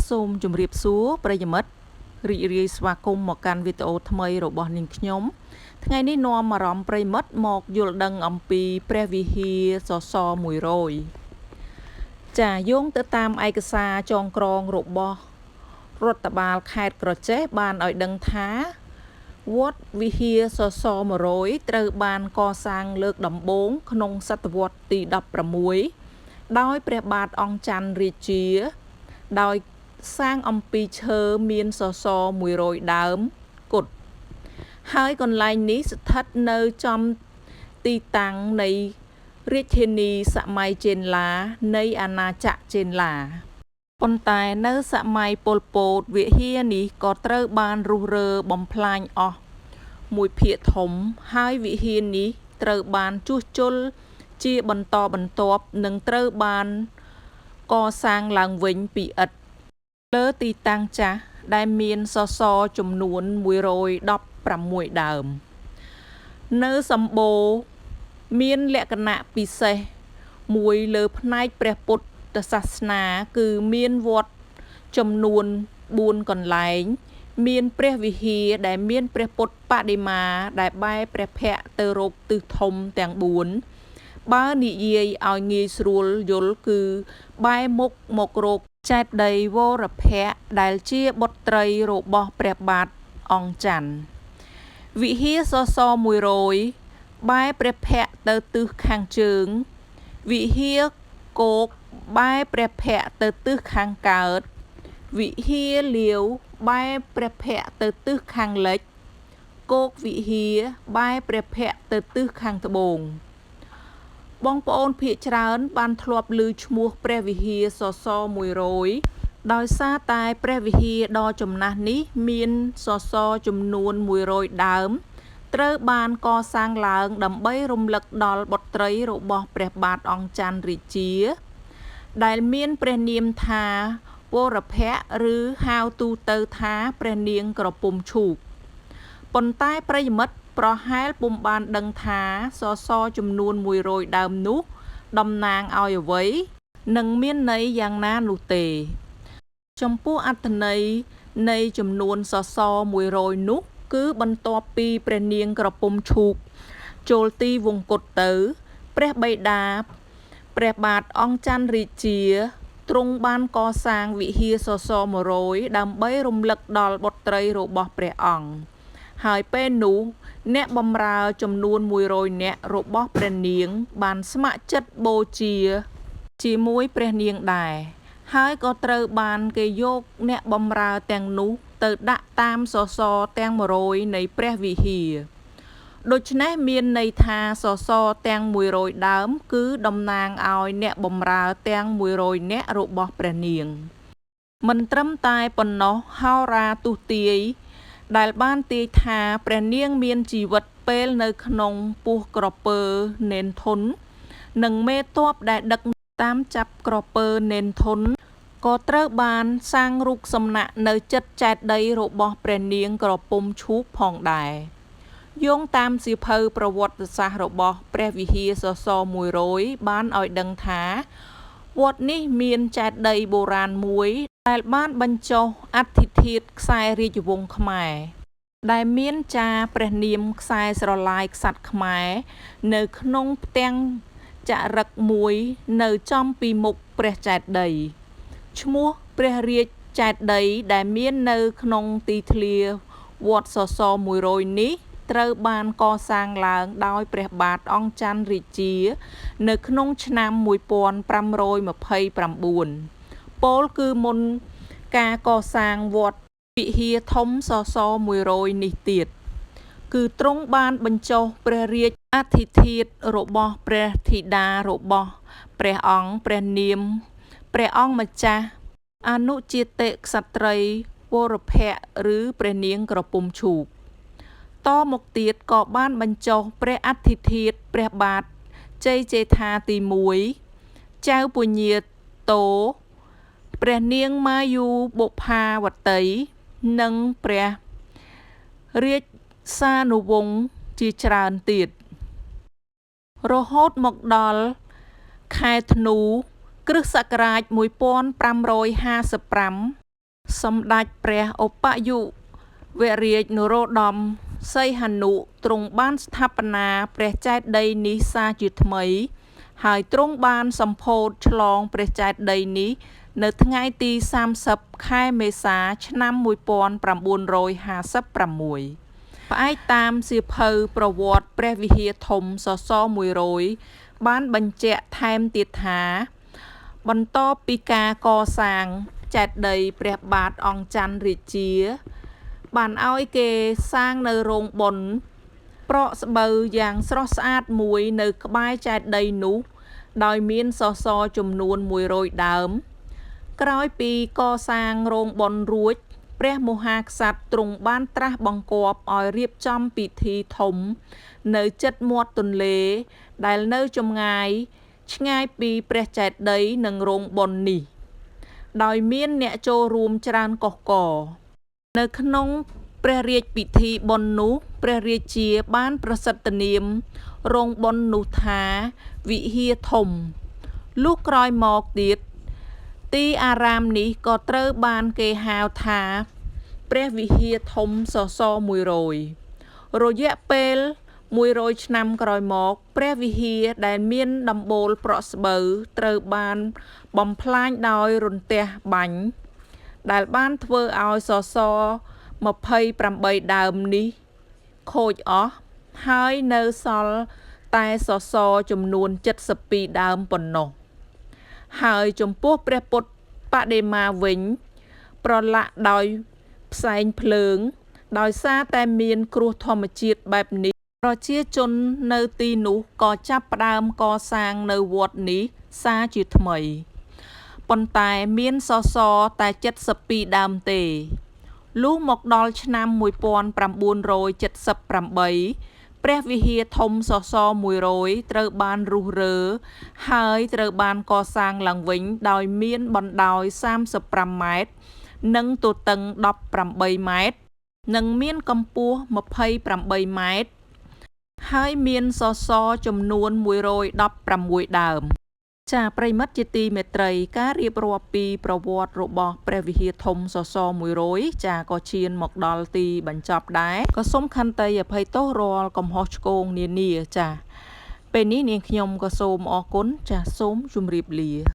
សូមជម្រាបសួរប្រិយមិត្តរីករាយស្វាគមន៍មកកាន់វីដេអូថ្មីរបស់នាងខ្ញុំថ្ងៃនេះនាំអារម្មណ៍ប្រិយមិត្តមកយល់ដឹងអំពីព្រះវិហារសសរ100ចាយោងទៅតាមឯកសារចងក្រងរបស់រដ្ឋបាលខេត្តក្រចេះបានឲ្យដឹងថាវត្តវិហារសសរ100ត្រូវបានកសាងលើកដំបូងក្នុងសតវត្សទី16ដោយព្រះបាទអង្គច័ន្ទរាជាដោយសាងអំពីឈើមានសសរ100ដើមគត់ហើយកន្លែងនេះស្ថិតនៅចំទីតាំងនៃរាជធានីសម័យចេនឡានៃអាណាចក្រចេនឡាប៉ុន្តែនៅសម័យប៉ុលពតវិហារនេះក៏ត្រូវបានរុះរើបំផ្លាញអស់មួយភាគធំហើយវិហារនេះត្រូវបានជួសជុលជាបន្តបន្ទាប់និងត្រូវបានកសាងឡើងវិញពីឥដ្ឋលើទីតាំងចាស់ដែលមានសសរចំនួន116ដើមនៅសម្បូរមានលក្ខណៈពិសេសមួយលើផ្នែកព្រះពុទ្ធសាសនាគឺមានវត្តចំនួន4កន្លែងមានព្រះវិហារដែលមានព្រះពុទ្ធបដិមាដែលបែរព្រះភក្ត្រទៅរកទិសធំទាំង4បើនិយាយឲ្យងាយស្រួលយល់គឺបែរមុខមករកចេតិយវរភៈដែលជាបុត្រីរបស់ព្រះបាទអង្គច័ន្ទវិហារសសរ100បែរព្រះភក្ត្រទៅទិសខាងជើងវិហារគោកបែរព្រះភក្ត្រទៅទិសខាងកើតវិហារលាវបែរព្រះភក្ត្រទៅទិសខាងលិចគោកវិហារបែរព្រះភក្ត្រទៅទិសខាងត្បូងបងប្អូនភាគច្រើនបានធ្លាប់ឮឈ្មោះព្រះវិហារសសរ100ដោយសារតែព្រះវិហារដ៏ចំណាស់នេះមានសសរចំនួន100ដើមត្រូវបានកសាងឡើងដើម្បីរំលឹកដល់បុត្រីរបស់ព្រះបាទអង្គច័ន្ទរាជាដែលមានព្រះនាមថាវរភៈឬហៅទូទៅថាព្រះនាងក្រពុំឈូកប៉ុន្តែប្រិយមិត្តប្រហែលពុំបានដឹងថាសសរចំនួន100ដើមនោះតំណាងឲ្យអ្វីនិងមានន័យយ៉ាងណានោះទេចំពោះអត្ថន័យនៃចំនួនសសរ100នោះគឺបន្ទាប់ពីព្រះនាងក្រពុំឈូកចូលទីវង្គតទៅព្រះបិតាព្រះបាទអង្គច័ន្ទរាជាទ្រង់បានកសាងវិហារសសរ100ដើម្បីរំលឹកដល់បុត្រីរបស់ព្រះអង្គហើយពេលនោះអ្នកបម្រើចំនួន100នាក់របស់ព្រះនាងបានស្ម័គ្រចិត្តបូជាជាមួយព្រះនាងដែរហើយក៏ត្រូវបានគេយកអ្នកបម្រើទាំងនោះទៅដាក់តាមសសរទាំង100នៃព្រះវិហារដូច្នេះមានន័យថាសសរទាំង100ដើមគឺតំណាងឲ្យអ្នកបម្រើទាំង100នាក់របស់ព្រះនាងមិនត្រឹមតែប៉ុណ្ណោះហោរាទស្សន៍ទាយដែលបានទាយថាព្រះនាងមានជីវិតពេលនៅក្នុងពោះក្រពើនេនធុននិងមេទ័ពដែលដឹកតាមចាប់ក្រពើនេនធុនក៏ត្រូវបានសាងរូបសំណាកនៅចិត្តចេតិយរបស់ព្រះនាងក្រពុំឈូកផងដែរយោងតាមសៀវភៅប្រវត្តិសាស្ត្ររបស់ព្រះវិហារសសរ100បានឲ្យដឹងថាវត្តនេះមានចេតិយបុរាណមួយដែលបានបញ្ចុះអដ្ឋិធាតុខ្សែរាជវង្សខ្មែរដែលមានចារព្រះនាមខ្សែស្រឡាយក្សត្រខ្មែរនៅក្នុងផ្ទាំងចារឹកមួយនៅចំពីមុខព្រះចេតិយឈ្មោះព្រះរាជចេតិយដែលមាននៅក្នុងទីធ្លាវត្តសសរ100នេះត្រូវបានកសាងឡើងដោយព្រះបាទអង្គច័ន្ទរាជានៅក្នុងឆ្នាំ1529ពោលគឺមុនការកសាងវត្តវិហារធំសសរ100នេះទៀតគឺទ្រង់បានបញ្ចុះព្រះរាជអធិធាតុរបស់ព្រះធីតារបស់ព្រះអង្គព្រះនាមព្រះអង្គម្ចាស់អនុជាតិក្សត្រីវរភៈឬព្រះនាងក្រពុំឈូកតមកទៀតក៏បានបញ្ចុះព្រះអធិធាតុព្រះបាទជ័យជេដ្ឋាទី1ចៅពញាតោព្រះនាងមាយូបុប្ផាវតីនិងព្រះរាជសានុវង្សជាច្រើនទៀតរហូតមកដល់ខែធ្នូ គ្រិស្តសករាជ1555សម្ដេចព្រះឧបយុវរាជនរោត្តមសីហនុទ្រង់បានស្ថាបនាព្រះចេតិយនេះសាជាថ្មី ហើយទ្រង់បានសម្ពោធឆ្លងព្រះចេតិយនេះនៅថ្ងៃទី30ខែមេសាឆ្នាំ1956ផ្អែកតាមសៀវភៅប្រវត្តិព្រះវិហារធំសសរ100បានបញ្ជាក់ថែមទៀតថា បន្ទាប់ពីការកសាងចេតិយព្រះបាទអង្គច័ន្ទរាជា បានឲ្យគេសាងនៅរោងបុណ្យប្រក់ស្បូវយ៉ាងស្រស់ស្អាតមួយនៅក្បែរចេតិយនោះ ដោយមានសសរចំនួន100ដើម ក្រោយពីកសាងរោងបុណ្យរួច ព្រះមហាក្សត្រទ្រង់បានត្រាស់បង្គាប់ឲ្យរៀបចំពិធីធំនៅជិតមាត់ទន្លេ ដែលនៅចម្ងាយឆ្ងាយពីព្រះចេតិយនិងរោងបុណ្យនេះ ដោយមានអ្នកចូលរួមច្រើនកុះករ នៅក្នុងព្រះរាជពិធីបុណ្យនោះ ព្រះរាជាបានប្រសិទ្ធនាមរោងបុណ្យនោះថាវិហារធំ លុះក្រោយមកទៀត ទីអារាមនេះក៏ត្រូវបានគេហៅថាព្រះវិហារធំសសរ100រយៈពេល100ឆ្នាំក្រោយមក ព្រះវិហារដែលមានដំបូលប្រក់ស្បូវត្រូវបានបំផ្លាញដោយរន្ទះបាញ់ ដែលបានធ្វើឲ្យសសរ28ដើមនេះខូចអស់ ហើយនៅសល់តែសសរចំនួន72ដើមប៉ុណ្ណោះ ហើយចំពោះព្រះពុទ្ធបដិមាវិញ ប្រឡាក់ដោយផ្សែងភ្លើង ដោយសារតែមានគ្រោះធម្មជាតិបែបនេះ ប្រជាជននៅទីនោះក៏ចាប់ផ្ដើមកសាងនៅវត្តនេះសាជាថ្មី ប៉ុន្តែមានសសរតែ72ដើមទេ លុះមកដល់ឆ្នាំ1978ព្រះវិហារធំសសរ100ត្រូវបានរុះរើ ហើយត្រូវបានកសាងឡើងវិញដោយមានបណ្ដោយ35ម៉ែត្រ និងទទឹង18ម៉ែត្រ និងមានកម្ពស់28ម៉ែត្រ ហើយមានសសរចំនួន116ដើម ចាប្រិយមិត្តជាទីមេត្រីការរៀបរាប់ពីប្រវត្តិរបស់ព្រះវិហារធំសសរ100ចាក៏ឈានមកដល់ទីបញ្ចប់ដែរក៏សូមខន្តីអភ័យទោសរាល់កំហុសឆ្គងនានាចាពេលនេះនាងខ្ញុំក៏សូមអរគុណចាសូមជម្រាបលា។